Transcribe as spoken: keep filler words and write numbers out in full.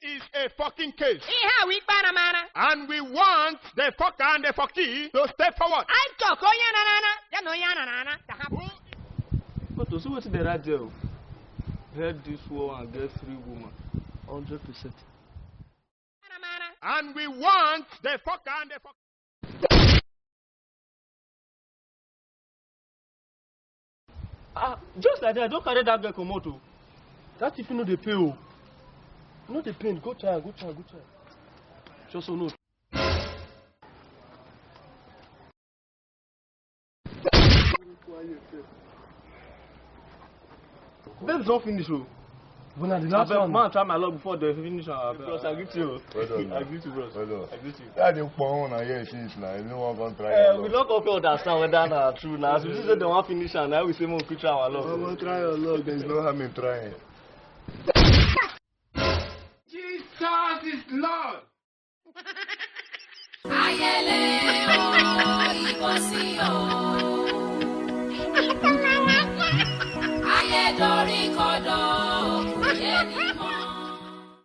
is a fucking case. Ihe a wụ ikpe aramara. And we want the fucker and the fucky to step forward. Anyị chọrọ ka onye nọ n'ana ya na onye a nọ n'ana ka ha pụọ. But to see wetin dey write there o. Head this war and get free woman. Hundred percent. And we want the fucker and the fuck. Ah, just like that, don't carry that girl comot o. That if you know the pay o. No the pain, go try, go try, go try. Just so no. Babes don finish o. But na the last Abeg, one. Man, try my luck before they finish am. Bros, I greet you. Well done, I man. Greet you, bros. Well done. I greet you. Yeah, they put on here since now. You know what I'm trying. Eh, we no go fit understand whether na true. Na as we see say they wan finish am, na we say make we quick try our luck. Omo, try your luck. There's no harm in trying. Jesus is Lord. Ayẹlẹ o, ìbọn sí o. Ayé dorí kodò,